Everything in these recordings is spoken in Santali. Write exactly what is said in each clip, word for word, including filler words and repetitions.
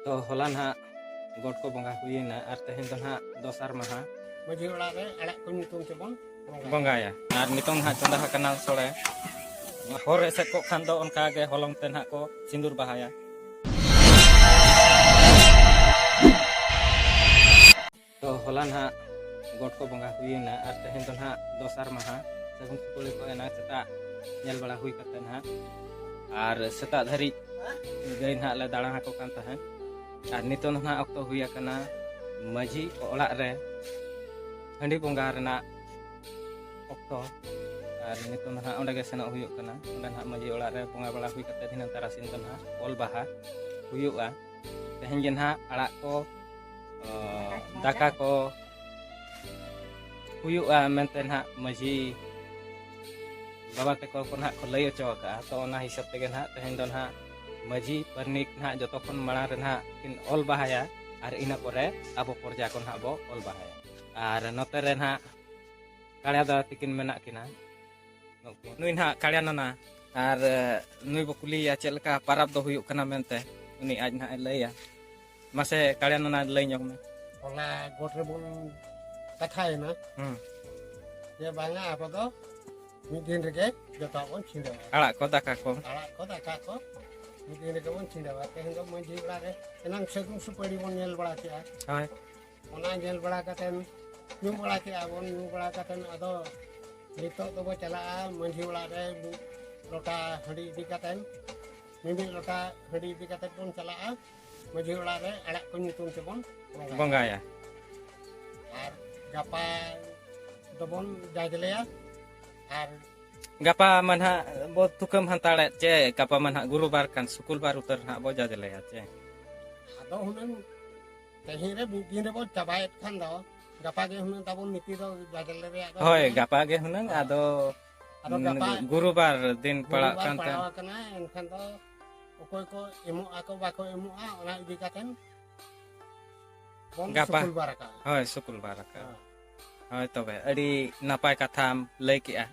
ᱛᱚ ᱦᱚᱞᱟ ᱱᱟᱦᱟᱜ ᱜᱚᱴ ᱠᱚ ᱵᱚᱸᱜᱟ ᱦᱩᱭᱮᱱᱟ ᱟᱨ ᱛᱮᱦᱮᱧ ᱫᱚ ᱱᱟᱦᱟᱜ ᱫᱚᱥᱟᱨ ᱢᱟᱦᱟ᱾ ᱢᱟᱹᱡᱷᱤ ᱚᱲᱟᱜ ᱨᱮ ᱟᱲᱟᱜ ᱠᱚ ᱧᱩᱛᱩᱢ ᱛᱮᱵᱚᱱ ᱵᱚᱸᱜᱟᱭᱟ᱾ ᱵᱚᱸᱜᱟᱭᱟ᱾ ᱟᱨ ᱱᱤᱛᱚᱝ ᱱᱟᱦᱟᱜ ᱪᱚᱸᱫᱟ ᱟᱠᱟᱱᱟ ᱥᱚᱲᱮ᱾ ᱦᱚᱨ ᱮᱥᱮᱫ ᱠᱚᱜ ᱠᱷᱟᱱ ᱫᱚ ᱚᱱᱠᱟ ᱜᱮ ᱦᱚᱞᱚᱝ ᱛᱮ ᱱᱟᱦᱟᱜ ᱠᱚ ᱥᱤᱸᱫᱩᱨ ᱵᱟᱦᱟᱭᱟ᱾ ᱛᱚ ᱦᱚᱞᱟ ᱱᱟᱦᱟᱜ ᱜᱚᱴ ᱠᱚ ᱵᱚᱸᱜᱟ ᱦᱩᱭᱮᱱᱟ ᱟᱨ ᱛᱮᱦᱮᱧ ᱫᱚ ᱱᱟᱦᱟᱜ ᱫᱚᱥᱟᱨ ᱢᱟᱦᱟ᱾ ᱥᱟᱹᱜᱩᱱ ᱥᱩᱯᱟᱹᱲᱤ ᱠᱚ ᱮᱱᱟᱝ ᱥᱮᱛᱟᱜ ᱧᱮᱞ ᱵᱟᱲᱟ ᱦᱩᱭ ᱠᱟᱛᱮ ᱱᱟᱦᱟᱜ ᱟᱨ ᱥᱮᱛᱟᱜ ᱫᱷᱟᱹᱨᱤᱡ ᱜᱟᱹᱭ ᱱᱟᱦᱟᱜ ᱞᱮ ᱫᱟᱬᱟ ᱟᱠᱚ ᱠᱟᱱ ᱛᱟᱦᱮᱸᱫ᱾ ᱟᱨ ᱱᱤᱛᱚᱝ ᱫᱚ ᱱᱟᱦᱟᱜ ᱚᱠᱛᱚ ᱦᱩᱭ ᱟᱠᱟᱱᱟ ᱢᱟᱹᱡᱷᱤ ᱚᱲᱟᱜ ᱨᱮ ᱦᱟᱺᱰᱤ ᱵᱚᱸᱜᱟ ᱨᱮᱱᱟᱜ ᱚᱠᱛᱚ᱾ ᱟᱨ ᱱᱤᱛᱚᱝ ᱫᱚ ᱱᱟᱦᱟᱜ ᱚᱸᱰᱮ ᱜᱮ ᱥᱮᱱᱚᱜ ᱦᱩᱭᱩᱜ ᱠᱟᱱᱟ᱾ ᱚᱸᱰᱮ ᱱᱟᱦᱟᱜ ᱢᱟᱹᱡᱷᱤ ᱚᱲᱟᱜ ᱨᱮ ᱵᱚᱸᱜᱟ ᱵᱟᱲᱟ ᱦᱩᱭ ᱠᱟᱛᱮ ᱫᱷᱤᱱᱟᱹᱝ ᱛᱟᱨᱟᱥᱤᱧ ᱫᱚ ᱱᱟᱦᱟᱜ ᱚᱞ ᱵᱟᱦᱟ ᱦᱩᱭᱩᱜᱼᱟ᱾ ᱛᱮᱦᱮᱧ ᱜᱮ ᱱᱟᱦᱟᱜ ᱟᱲᱟᱜ ᱠᱚ, ᱚ, ᱫᱟᱠᱟ ᱠᱚ ᱦᱩᱭᱩᱜᱼᱟ ᱢᱮᱱᱛᱮ ᱱᱟᱦᱟᱜ ᱢᱟᱹᱡᱷᱤ ᱵᱟᱵᱟ ᱛᱟᱠᱚ ᱠᱚ ᱱᱟᱦᱟᱜ ᱠᱚ ᱞᱟᱹᱭ ᱦᱚᱪᱚ ᱟᱠᱟᱫᱼᱟ᱾ ᱛᱚ ᱚᱱᱟ ᱦᱤᱥᱟᱹᱵ ᱛᱮᱜᱮ ᱱᱟᱦᱟᱜ ᱛᱮᱦᱮᱧ ᱫᱚ ᱱᱟᱦᱟᱜ ᱢᱟᱹᱡᱷᱤ ᱯᱟᱨᱟᱱᱤᱠ ᱱᱟᱦᱟᱜ ᱡᱚᱛᱚ ᱠᱷᱚᱱ ᱢᱟᱲᱟᱝ ᱨᱮ ᱱᱟᱦᱟᱜ ᱠᱤᱱ ᱚᱞ ᱵᱟᱦᱟᱭᱟ ᱟᱨ ᱤᱱᱟᱹ ᱯᱚᱨᱮ ᱟᱵᱚ ᱯᱨᱚᱡᱟ ᱠᱚ ᱱᱟᱦᱟᱜ ᱵᱚ ᱚᱞ ᱵᱟᱦᱟᱭᱟ᱾ ᱟᱨ ᱱᱚᱛᱮ ᱨᱮ ᱱᱟᱦᱟᱜ ᱠᱟᱲᱭᱟ ᱫᱟᱫᱟ ᱛᱤᱠᱤᱱ ᱢᱮᱱᱟᱜ ᱠᱤᱱᱟ᱾ ᱱᱩᱠᱤᱱ, ᱱᱩᱭ ᱱᱟᱦᱟᱜ ᱠᱟᱲᱭᱟ ᱱᱟᱱᱟ᱾ ᱟᱨ, ᱮ, ᱱᱩᱭ ᱵᱚ ᱠᱩᱞᱤᱭᱮᱭᱟ ᱪᱮᱫ ᱞᱮᱠᱟ ᱯᱟᱨᱟᱵᱽ ᱫᱚ ᱦᱩᱭᱩᱜ ᱠᱟᱱᱟ ᱢᱮᱱᱛᱮ, ᱩᱱᱤ ᱟᱡ ᱱᱟᱦᱟᱜ ᱮ ᱞᱟᱹᱭᱟ᱾ ᱢᱟᱥᱮ ᱠᱟᱲᱭᱟ ᱱᱟᱱᱟ ᱞᱟᱹᱭ ᱧᱚᱜ ᱢᱮ᱾ ᱦᱚᱞᱟ ᱜᱚᱴ ᱨᱮᱵᱚᱱ ᱠᱟᱛᱷᱟᱭᱮᱱᱟ ᱦᱩᱸ᱾ ᱡᱮ ᱵᱟᱝᱟ ᱟᱵᱚ ᱫᱚ ᱢᱤᱫ ᱫᱤᱱ ᱨᱮᱜᱮ ᱡᱚᱛᱚᱣᱟᱜ ᱵᱚᱱ ᱪᱷᱤᱸᱰᱟᱹᱣᱟ᱾ ᱟᱲᱟᱜ ᱠᱚ ᱫᱟᱠᱟ ᱠᱚ᱾ ᱟᱲᱟᱜ ᱠᱚ ᱫᱟᱠᱟ ᱠᱚ ᱢᱤᱫ ᱫᱤᱱ ᱨᱮᱜᱮ ᱵᱚᱱ ᱪᱷᱤᱸᱰᱟᱹᱣᱟ᱾ ᱛᱮᱦᱮᱧ ᱫᱚ ᱢᱟᱹᱡᱷᱤ ᱚᱲᱟᱜ ᱨᱮ ᱮᱱᱟᱝ ᱥᱟᱹᱜᱩᱱ ᱥᱩᱯᱟᱹᱲᱤ ᱵᱚᱱ ᱧᱮᱞ ᱵᱟᱲᱟ ᱠᱮᱜᱼᱟ᱾ ᱦᱳᱭ᱾ ᱚᱱᱟ ᱧᱮᱞ ᱵᱟᱲᱟ ᱠᱟᱛᱮᱱ ᱧᱩ ᱵᱟᱲᱟ ᱠᱮᱜᱼᱟ ᱵᱚᱱ, ᱧᱩ ᱵᱟᱲᱟ ᱠᱟᱛᱮᱱ ᱟᱫᱚ ᱱᱤᱛᱚᱜ ᱫᱚᱵᱚ ᱪᱟᱞᱟᱜᱼᱟ ᱢᱟᱹᱡᱷᱤ ᱚᱲᱟᱜ ᱨᱮ ᱢᱤᱫ ᱞᱚᱴᱟ ᱦᱟᱺᱰᱤ ᱤᱫᱤ ᱠᱟᱛᱮᱱ, ᱢᱤᱢᱤᱫ ᱞᱚᱴᱟ ᱦᱟᱺᱰᱤ ᱤᱫᱤ ᱠᱟᱛᱮᱱ ᱵᱚᱱ ᱪᱟᱞᱟᱜᱼᱟ ᱢᱟᱹᱡᱷᱤ ᱚᱲᱟᱜ ᱨᱮ ᱟᱲᱟᱜ ᱠᱚ ᱧᱩᱛᱩᱢ ᱛᱮᱵᱚᱱ ᱵᱚᱸᱜᱟᱭᱟ᱾ ᱵᱚᱸᱜᱟᱭᱟ᱾ ᱟᱨ ᱜᱟᱯᱟ ᱫᱚᱵᱚᱱ ᱡᱟᱡᱽᱞᱮᱭᱟ᱾ ᱟᱨ ᱜᱟᱯᱟ ᱢᱟ ᱱᱟᱦᱟᱜ ᱵᱚ ᱛᱷᱩᱠᱟᱹᱢ ᱦᱟᱱᱛᱟᱲᱮᱫ ᱪᱮ, ᱜᱟᱯᱟ ᱢᱟ ᱱᱟᱦᱟᱜ ᱜᱩᱨᱩᱵᱟᱨ ᱠᱟᱱ, ᱥᱩᱠᱩᱞᱵᱟᱨ ᱩᱛᱟᱹᱨ ᱱᱟᱦᱟᱜ ᱵᱚ ᱡᱟᱡᱽᱞᱮᱭᱟ ᱪᱮ᱾ ᱟᱫᱚ ᱦᱩᱱᱟᱹᱝ ᱛᱮᱦᱮᱧ ᱨᱮ ᱢᱤᱫ ᱫᱤᱱ ᱨᱮᱵᱚ ᱪᱟᱵᱟᱭᱮᱫ ᱠᱷᱟᱱ ᱫᱚ, ᱜᱟᱯᱟ ᱜᱮ ᱦᱩᱱᱟᱹᱝ ᱛᱟᱵᱚᱱ ᱱᱤᱛᱤ ᱫᱚ ᱡᱟᱡᱽᱞᱮ ᱨᱮᱭᱟᱜ ᱫᱚ ᱦᱳᱭ, ᱦᱩᱱᱟᱹᱝ᱾ ᱜᱟᱯᱟ ᱜᱮ ᱦᱩᱱᱟᱹᱝ, ᱦᱳᱭ᱾ ᱟᱫᱚ ᱟᱫᱚ ᱜᱟᱯᱟ ᱜᱩᱨᱩᱵᱟᱨ ᱫᱤᱱ ᱯᱟᱲᱟᱜ ᱜᱩᱨᱩᱵᱟᱨ ᱠᱟᱱ ᱛᱟᱦᱮᱸᱫ᱾ ᱯᱟᱲᱟᱣ ᱟᱠᱟᱱᱟ, ᱮᱱᱠᱷᱟᱱ ᱫᱚ ᱚᱠᱚᱭ ᱠᱚ ᱮᱢᱚᱜ ᱟᱠᱚ ᱵᱟᱠᱚ ᱮᱢᱚᱜᱼᱟ, ᱚᱱᱟ ᱤᱫᱤ ᱠᱟᱛᱮᱱ ᱵᱚᱱ ᱜᱟᱯᱟ᱾ ᱥᱩᱠᱩᱞᱵᱟᱨ ᱟᱠᱟᱜᱼᱟ᱾ ᱦᱳᱭ, ᱥᱩᱠᱩᱞᱵᱟᱨ ᱟᱠᱟᱜᱼᱟ᱾ ᱦᱳᱭ᱾ ᱦᱳᱭ, ᱛᱚᱵᱮ ᱟᱹᱰᱤ ᱱᱟᱯᱟᱭ ᱠᱟᱛᱷᱟᱢ ᱞᱟᱹᱭ ᱠᱮᱜᱼᱟ᱾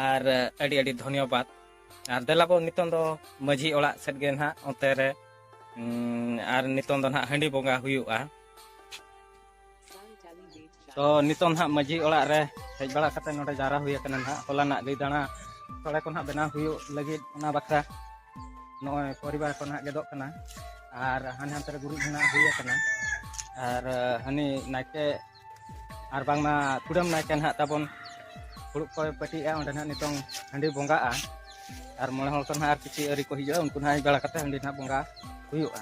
ᱟᱨ, ᱟᱹᱰᱤ ᱟᱹᱰᱤ ᱫᱷᱚᱱᱭᱚᱵᱟᱫ᱾ ᱟᱨ ᱫᱮᱞᱟ ᱵᱚ ᱱᱤᱛᱚᱝ ᱫᱚ ᱢᱟᱹᱡᱷᱤ ᱚᱲᱟᱜ ᱥᱮᱫ ᱜᱮ ᱱᱟᱦᱟᱜ ᱚᱱᱛᱮ ᱨᱮ, ᱩᱸ, ᱟᱨ ᱱᱤᱛᱚᱝ ᱫᱚ ᱱᱟᱦᱟᱜ ᱦᱟᱺᱰᱤ ᱵᱚᱸᱜᱟ ᱦᱩᱭᱩᱜᱼᱟ᱾ ᱛᱚ ᱱᱤᱛᱚᱝ ᱱᱟᱦᱟᱜ ᱢᱟᱹᱡᱷᱤ ᱚᱲᱟᱜ ᱨᱮ ᱦᱮᱡ ᱵᱟᱲᱟ ᱠᱟᱛᱮ ᱱᱚᱰᱮ ᱡᱟᱣᱨᱟ ᱦᱩᱭ ᱟᱠᱟᱱᱟ ᱱᱟᱦᱟᱜ᱾ ᱦᱚᱞᱟᱱᱟᱜ ᱜᱟᱹᱭ ᱫᱟᱬᱟ ᱥᱚᱲᱮ ᱠᱚ ᱱᱟᱦᱟᱜ ᱵᱮᱱᱟᱣ ᱦᱩᱭᱩᱜ ᱞᱟᱹᱜᱤᱫ, ᱚᱱᱟ ᱵᱟᱠᱷᱨᱟ ᱱᱚᱜᱼᱚᱭ ᱯᱚᱨᱤᱵᱟᱨ ᱠᱚ ᱱᱟᱦᱟᱜ ᱜᱮᱫᱚᱜ ᱠᱟᱱᱟ᱾ ᱟᱨ ᱦᱟᱱᱮ ᱦᱟᱱᱛᱮ ᱨᱮ ᱜᱩᱨᱤᱡ ᱦᱚᱸ ᱱᱟᱦᱟᱜ ᱦᱩᱭ ᱟᱠᱟᱱᱟ᱾ ᱟᱨ ᱦᱟᱹᱱᱤ ᱱᱟᱭᱠᱮ ᱟᱨ ᱵᱟᱝᱢᱟ ᱠᱩᱰᱟᱹᱢ ᱱᱟᱭᱠᱮ ᱱᱟᱦᱟᱜ ᱛᱟᱵᱚᱱ ᱯᱷᱩᱲᱩᱜ ᱠᱚᱭ ᱯᱟᱹᱴᱤᱜᱼᱟ, ᱚᱸᱰᱮ ᱱᱟᱦᱟᱜ ᱱᱤᱛᱚᱝ ᱦᱟᱺᱰᱤ ᱵᱚᱸᱜᱟᱜᱼᱟ᱾ ᱟᱨ ᱢᱚᱬᱮ ᱦᱚᱲ ᱠᱚ ᱱᱟᱦᱟᱜ ᱟᱨ ᱠᱤᱪᱷᱩ ᱟᱹᱨᱤ ᱠᱚ ᱦᱤᱡᱩᱜᱼᱟ, ᱩᱱᱠᱩ ᱱᱟᱦᱟᱜ ᱦᱮᱡ ᱵᱟᱲᱟ ᱠᱟᱛᱮ ᱦᱟᱺᱰᱤ ᱱᱟᱦᱟᱜ ᱵᱚᱸᱜᱟ ᱦᱩᱭᱩᱜᱼᱟ᱾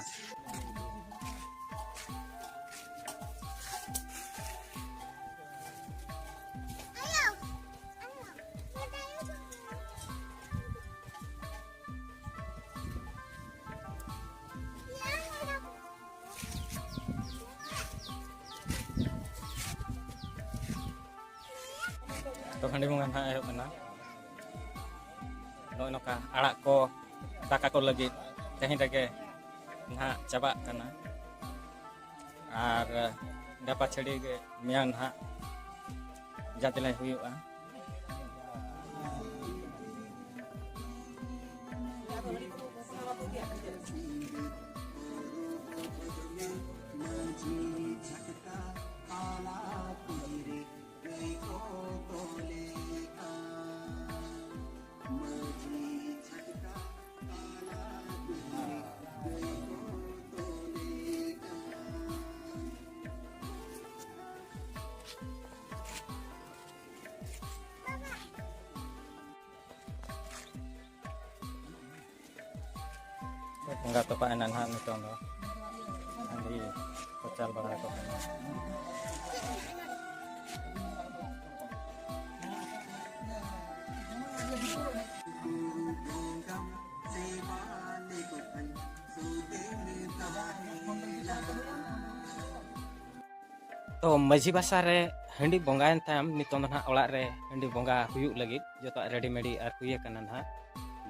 ᱛᱚ ᱦᱟᱺᱰᱤ ᱵᱚᱸᱜᱟ ᱱᱟᱦᱟᱜ ᱮᱦᱚᱵ ᱮᱱᱟ᱾ ᱱᱚᱜᱼᱚᱭ ᱱᱚᱝᱠᱟ ᱟᱲᱟᱜ ᱠᱚ ᱫᱟᱠᱟ ᱠᱚ ᱞᱟᱹᱜᱤᱫ ᱛᱮᱦᱮᱧ ᱨᱮᱜᱮ ᱱᱟᱦᱟᱜ ᱪᱟᱵᱟᱜ ᱠᱟᱱᱟ᱾ ᱟᱨ ᱜᱟᱯᱟ ᱪᱷᱟᱹᱲᱤ ᱜᱮ ᱢᱮᱭᱟᱝ ᱱᱟᱦᱟᱜ ᱡᱟᱡᱽᱞᱮ ᱦᱩᱭᱩᱜᱼᱟ᱾ ᱵᱚᱸᱜᱟ ᱛᱚᱯᱟᱜ ᱮᱱᱟ ᱱᱟᱦᱟᱜ ᱱᱤᱛᱚᱝ ᱫᱚ᱾ ᱦᱟᱺᱰᱤ ᱠᱚ ᱪᱟᱞ ᱵᱟᱲᱟ ᱟᱠᱚ ᱠᱟᱱᱟ᱾ ᱛᱚ ᱢᱟᱹᱡᱷᱤ ᱵᱟᱥᱟ ᱨᱮ ᱦᱟᱺᱰᱤ ᱵᱚᱸᱜᱟᱭᱮᱱ ᱛᱟᱭᱚᱢ, ᱱᱤᱛᱚᱝ ᱫᱚ ᱱᱟᱦᱟᱜ ᱚᱲᱟᱜ ᱨᱮ ᱦᱟᱺᱰᱤ ᱵᱚᱸᱜᱟ ᱦᱩᱭᱩᱜ ᱞᱟᱹᱜᱤᱫ ᱡᱚᱛᱚᱣᱟᱜ ᱨᱮᱰᱤᱢᱮᱰᱤ ᱟᱨ ᱦᱩᱭ ᱟᱠᱟᱱᱟ ᱱᱟᱦᱟᱜ᱾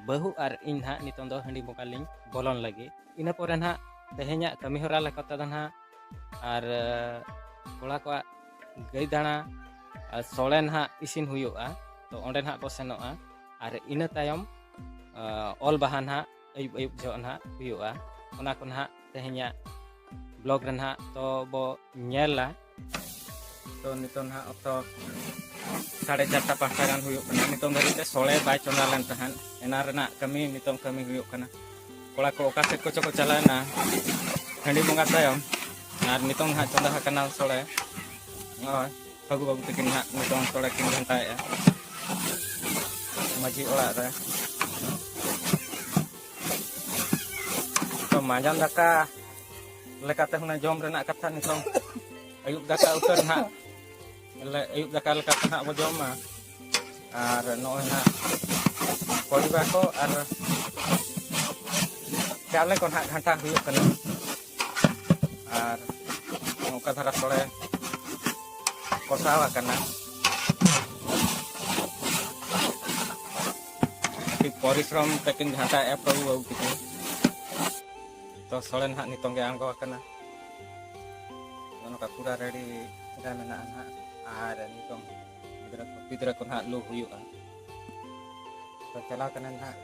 ᱵᱟᱹᱦᱩ ᱟᱨ ᱤᱧ ᱱᱟᱦᱟᱜ ᱱᱤᱛᱚᱝ ᱫᱚ ᱦᱟᱺᱰᱤ ᱵᱚᱸᱜᱟ ᱞᱤᱧ ᱵᱚᱞᱚᱱ ᱞᱟᱹᱜᱤᱫ᱾ ᱤᱱᱟᱹ ᱯᱚᱨᱮ ᱱᱟᱦᱟᱜ ᱛᱮᱦᱮᱧᱟᱜ ᱠᱟᱹᱢᱤ ᱦᱚᱨᱟ ᱞᱮᱠᱟᱛᱮ ᱫᱚ ᱱᱟᱦᱟᱜ ᱟᱨ, ᱮ, ᱠᱚᱲᱟ ᱠᱚᱣᱟᱜ ᱜᱟᱹᱭ ᱫᱟᱬᱟ ᱟᱨ ᱥᱚᱲᱮ ᱱᱟᱦᱟᱜ ᱤᱥᱤᱱ ᱦᱩᱭᱩᱜᱼᱟ᱾ ᱛᱚ ᱚᱸᱰᱮ ᱱᱟᱦᱟᱜ ᱵᱚ ᱥᱮᱱᱚᱜᱼᱟ᱾ ᱟᱨ ᱤᱱᱟᱹ ᱛᱟᱭᱚᱢ, ᱮ, ᱚᱞ ᱵᱟᱦᱟ ᱱᱟᱦᱟᱜ ᱟᱹᱭᱩᱵ ᱟᱹᱭᱩᱵ ᱡᱚᱦᱚᱜ ᱱᱟᱦᱟᱜ ᱦᱩᱭᱩᱜᱼᱟ᱾ ᱚᱱᱟ ᱠᱚ ᱱᱟᱦᱟᱜ ᱛᱮᱦᱮᱧᱟᱜ ᱵᱞᱚᱜ ᱨᱮ ᱱᱟᱦᱟᱜ ᱛᱚ ᱵᱚ ᱧᱮᱞᱟ᱾ ᱛᱚ ᱱᱤᱛᱚᱝ ᱱᱟᱦᱟᱜ ᱚᱠᱛᱚ ᱥᱟᱲᱮ ᱪᱟᱨᱴᱟ ᱯᱟᱸᱪᱴᱟ ᱜᱟᱱ ᱦᱩᱭᱩᱜ ᱠᱟᱱᱟ᱾ ᱱᱤᱛᱚᱝ ᱫᱷᱟᱹᱵᱤᱡ ᱛᱮ ᱥᱚᱲᱮ ᱵᱟᱭ ᱪᱚᱸᱫᱟ ᱞᱮᱱ ᱛᱟᱦᱮᱸᱫ᱾ ᱮᱱᱟᱱ ᱨᱮᱱᱟᱜ ᱠᱟᱹᱢᱤ ᱱᱤᱛᱚᱝ ᱠᱟᱹᱢᱤ ᱦᱩᱭᱩᱜ ᱠᱟᱱᱟ᱾ ᱠᱚᱲᱟ ᱠᱚ ᱚᱠᱟ ᱥᱮᱫ ᱠᱚᱪᱚ ᱠᱚ ᱪᱟᱞᱟᱣᱮᱱᱟ ᱦᱟᱺᱰᱤ ᱵᱚᱸᱜᱟ ᱛᱟᱭᱚᱢ, ᱟᱨ ᱱᱤᱛᱚᱝ ᱱᱟᱦᱟᱜ ᱪᱚᱸᱫᱟ ᱟᱠᱟᱱᱟ ᱥᱚᱲᱮ᱾ ᱱᱚᱜᱼᱚᱭ ᱯᱷᱟᱹᱜᱩ ᱵᱟᱹᱵᱩ ᱛᱟᱹᱠᱤᱱ ᱱᱟᱦᱟᱜ ᱱᱤᱛᱚᱝ ᱥᱚᱲᱮ ᱠᱤᱱ ᱜᱷᱟᱱᱴᱟᱭᱮᱫᱼᱟ ᱢᱟᱹᱡᱷᱤ ᱚᱲᱟᱜ ᱨᱮ᱾ ᱛᱚ ᱢᱟᱸᱡᱟᱱ ᱫᱟᱠᱟ ᱞᱮᱠᱟᱛᱮ ᱦᱩᱱᱟᱹᱝ ᱡᱚᱢ ᱨᱮᱱᱟᱜ ᱠᱟᱛᱷᱟ, ᱱᱤᱛᱚᱝ ᱟᱹᱭᱩᱵ ᱫᱟᱠᱟ ᱩᱛᱟᱹᱨ ᱱᱟᱦᱟᱜ, ᱞᱮ ᱟᱹᱭᱩᱵ ᱫᱟᱠᱟ ᱞᱮᱠᱟᱛᱮ ᱱᱟᱦᱟᱜ ᱵᱚ ᱡᱚᱢᱟ᱾ ᱟᱨ ᱱᱚᱜᱼᱚᱭ ᱱᱟᱦᱟᱜ ᱯᱚᱨᱤᱵᱟ ᱠᱚ ᱟᱨ ᱪᱟᱣᱞᱮ ᱠᱚ ᱱᱟᱦᱟᱜ ᱜᱷᱟᱱᱴᱟ ᱦᱩᱭᱩᱜ ᱠᱟᱱᱟ᱾ ᱟᱨ ᱱᱚᱝᱠᱟ ᱫᱷᱟᱨᱟ ᱥᱚᱲᱮ ᱠᱚᱥᱟᱣ ᱟᱠᱟᱱᱟ᱾ ᱟᱹᱰᱤ ᱯᱚᱨᱤᱥᱨᱚᱢ ᱛᱮᱠᱤᱱ ᱜᱷᱟᱱᱴᱟᱭᱮᱫᱼᱟ ᱯᱷᱟᱹᱜᱩ ᱵᱟᱹᱵᱩ ᱛᱟᱹᱠᱤᱱ᱾ ᱛᱚ ᱥᱚᱲᱮ ᱱᱟᱦᱟᱜ ᱱᱤᱛᱚᱝ ᱜᱮ ᱟᱬᱜᱚ ᱟᱠᱟᱱᱟ᱾ ᱱᱚᱜᱼᱚ ᱱᱚᱝᱠᱟ ᱯᱩᱨᱟ ᱨᱮᱰᱤ ᱨᱮ ᱢᱮᱱᱟᱜᱼᱟ ᱱᱟᱦᱟᱜ᱾ ᱟᱨ ᱱᱤᱛᱚᱝ ᱜᱤᱫᱽᱨᱟᱹ ᱠᱚ, ᱜᱤᱫᱽᱨᱟᱹ ᱠᱚ ᱱᱟᱦᱟᱜ ᱞᱩ ᱦᱩᱭᱩᱜᱼᱟ᱾ ᱛᱚ ᱪᱟᱞᱟᱣ ᱠᱟᱱᱟ ᱱᱟᱦᱟᱜ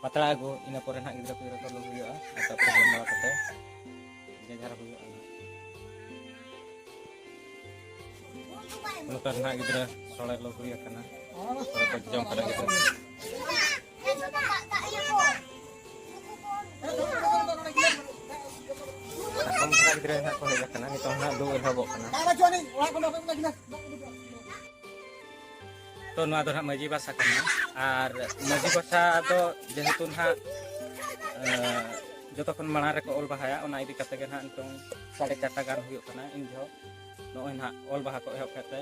ᱯᱟᱛᱲᱟ ᱟᱹᱜᱩ, ᱤᱱᱟᱹ ᱯᱚᱨᱮ ᱱᱟᱦᱟᱜ ᱜᱤᱫᱽᱨᱟᱹ ᱯᱤᱫᱽᱨᱟᱹ ᱠᱚ ᱞᱩ ᱦᱩᱭᱩᱜᱼᱟ᱾ ᱟᱨ ᱛᱟᱨᱯᱚᱨᱮ ᱡᱚᱢ ᱵᱟᱲᱟ ᱠᱟᱛᱮ ᱡᱮ ᱡᱟᱦᱟᱸ ᱦᱩᱭᱩᱜᱼᱟ ᱱᱟᱦᱟᱜ᱾ ᱱᱚᱛᱮ ᱨᱮ ᱱᱟᱦᱟᱜ ᱜᱤᱫᱽᱨᱟᱹ ᱥᱚᱲᱮ ᱞᱩ ᱦᱩᱭ ᱟᱠᱟᱱᱟ᱾ ᱥᱚᱲᱮ ᱠᱚ ᱡᱚᱢ ᱠᱟᱱᱟ ᱜᱤᱫᱽᱨᱟᱹ᱾ ᱟᱨ ᱠᱚᱢ ᱫᱷᱟᱨᱟ ᱜᱤᱫᱽᱨᱟᱹ ᱱᱟᱦᱟᱜ ᱠᱚ ᱦᱮᱡ ᱟᱠᱟᱱᱟ᱾ ᱱᱤᱛᱚᱝ ᱱᱟᱦᱟᱜ ᱞᱩ ᱮᱦᱚᱵᱚᱜ ᱠᱟᱱᱟ᱾ ᱛᱚ ᱱᱚᱣᱟ ᱫᱚ ᱱᱟᱦᱟᱜ ᱢᱟᱹᱡᱷᱤ ᱵᱟᱥᱟ ᱠᱟᱱᱟ᱾ ᱟᱨ ᱢᱟᱹᱡᱷᱤ ᱵᱟᱥᱟ ᱫᱚ ᱡᱮᱦᱮᱛᱩ ᱱᱟᱦᱟᱜ, ᱮᱸ, ᱡᱚᱛᱚ ᱠᱷᱚᱱ ᱢᱟᱲᱟᱝ ᱨᱮᱠᱚ ᱚᱞ ᱵᱟᱦᱟᱭᱟ, ᱚᱱᱟ ᱤᱫᱤ ᱠᱟᱛᱮ ᱜᱮ ᱱᱟᱦᱟᱜ ᱱᱤᱛᱚᱝ ᱥᱟᱲᱮ ᱪᱟᱨᱴᱟ ᱜᱟᱱ ᱦᱩᱭᱩᱜ ᱠᱟᱱᱟ᱾ ᱤᱱ ᱡᱚᱦᱚᱜ ᱱᱚᱜᱼᱚᱭ ᱱᱟᱦᱟᱜ ᱚᱞ ᱵᱟᱦᱟ ᱠᱚ ᱮᱦᱚᱵ ᱠᱮᱫ ᱛᱮ,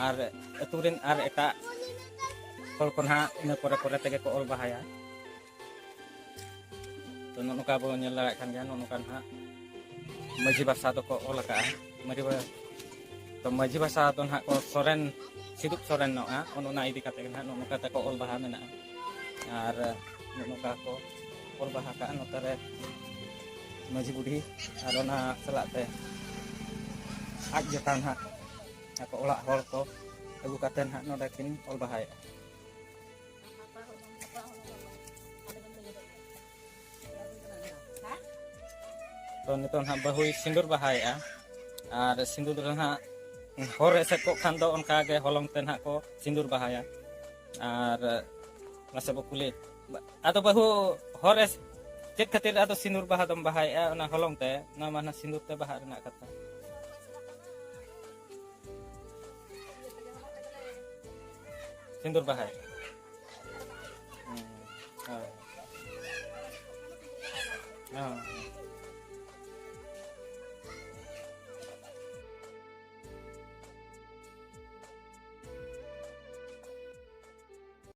ᱟᱨ ᱟᱹᱛᱩ ᱨᱮᱱ ᱟᱨ ᱮᱴᱟᱜ ᱦᱚᱲ ᱠᱚ ᱱᱟᱦᱟᱜ ᱤᱱᱟᱹ ᱯᱚᱨᱮ ᱯᱚᱨᱮ ᱛᱮᱜᱮ ᱠᱚ ᱚᱞ ᱵᱟᱦᱟᱭᱟ᱾ ᱛᱚ ᱱᱚᱜᱼᱚ ᱱᱚᱝᱠᱟ ᱵᱚᱱ ᱧᱮᱞ ᱫᱟᱲᱮᱭᱟᱜ ᱠᱟᱱ ᱜᱮᱭᱟ, ᱱᱚᱜᱼᱚ ᱱᱚᱝᱠᱟ ᱱᱟᱦᱟᱜ ᱢᱟᱹᱡᱷᱤ ᱵᱟᱥᱟ ᱫᱚᱠᱚ ᱚᱞ ᱟᱠᱟᱜᱼᱟ᱾ ᱢᱟᱹᱡᱷᱤ ᱵᱟ-, ᱛᱚ ᱢᱟᱹᱡᱷᱤ ᱵᱟᱥᱟ ᱫᱚ ᱱᱟᱦᱟᱜ ᱠᱚ ᱥᱚᱨᱮᱱ, ᱥᱤᱫᱩᱯ ᱥᱚᱨᱮᱱ ᱧᱚᱜᱼᱟ, ᱚᱱ ᱚᱱᱟ ᱤᱫᱤ ᱠᱟᱛᱮ ᱜᱮ ᱱᱟᱦᱟᱜ ᱱᱚᱜᱼᱚ ᱱᱚᱝᱠᱟ ᱛᱮᱠᱚ ᱚᱞ ᱵᱟᱦᱟ ᱢᱮᱱᱟᱜᱼᱟ᱾ ᱟᱨ ᱱᱚᱜᱼᱚ ᱱᱚᱝᱠᱟ ᱠᱚ ᱚᱞ ᱵᱟᱦᱟ ᱠᱟᱜᱼᱟ ᱱᱚᱛᱮ ᱨᱮ ᱢᱟᱹᱡᱷᱤ ᱵᱩᱰᱷᱤ, ᱟᱨ ᱚᱱᱟ ᱥᱟᱞᱟᱜ ᱛᱮ ᱟᱡ ᱡᱚᱴᱟᱣ ᱱᱟᱦᱟᱜ ᱟᱠᱚ ᱚᱲᱟᱜ ᱦᱚᱲ ᱠᱚ ᱟᱹᱜᱩ ᱠᱟᱛᱮ ᱱᱟᱦᱟᱜ ᱱᱚᱰᱮ ᱠᱤᱱ ᱚᱞ ᱵᱟᱦᱟᱭᱮᱫᱼᱟ᱾ ᱛᱚ ᱱᱤᱛᱚᱜ ᱱᱟᱦᱟᱜ ᱵᱟᱹᱦᱩᱭ ᱥᱤᱸᱫᱩᱨ ᱵᱟᱦᱟᱭᱮᱫᱼᱟ᱾ ᱟᱨ ᱥᱤᱸᱫᱩᱨ ᱫᱚ ᱱᱟᱦᱟᱜ ᱦᱚᱨ ᱮᱥᱮᱫ ᱠᱚᱜ ᱠᱷᱟᱱ ᱫᱚ ᱚᱱᱠᱟ ᱜᱮ ᱦᱚᱞᱚᱝ ᱛᱮ ᱱᱟᱦᱟᱜ ᱠᱚ ᱥᱤᱸᱫᱩᱨ ᱵᱟᱦᱟᱭᱟ᱾ ᱟᱨ ᱢᱟᱥᱮ ᱵᱚ ᱠᱩᱞᱤ, ᱟᱫᱚ ᱵᱟᱹᱦᱩ, ᱦᱚᱨ ᱮᱥ-, ᱪᱮᱫ ᱠᱷᱟᱹᱛᱤᱨ ᱟᱫᱚ ᱥᱤᱸᱫᱩᱨ ᱵᱟᱦᱟ ᱫᱚᱢ ᱵᱟᱦᱟᱭᱮᱫᱼᱟ ᱚᱱᱟ ᱦᱚᱞᱚᱝ ᱛᱮ? ᱱᱚᱣᱟ ᱢᱟ ᱱᱟᱦᱟᱜ ᱥᱤᱸᱫᱩᱨ ᱛᱮ ᱵᱟᱦᱟᱜ ᱨᱮᱱᱟᱜ ᱠᱟᱛᱷᱟ᱾ ᱥᱤᱸᱫᱩᱨ ᱵᱟᱦᱟ᱾ ᱦᱩᱸ, ᱦᱳᱭ᱾ ᱦᱚᱸ᱾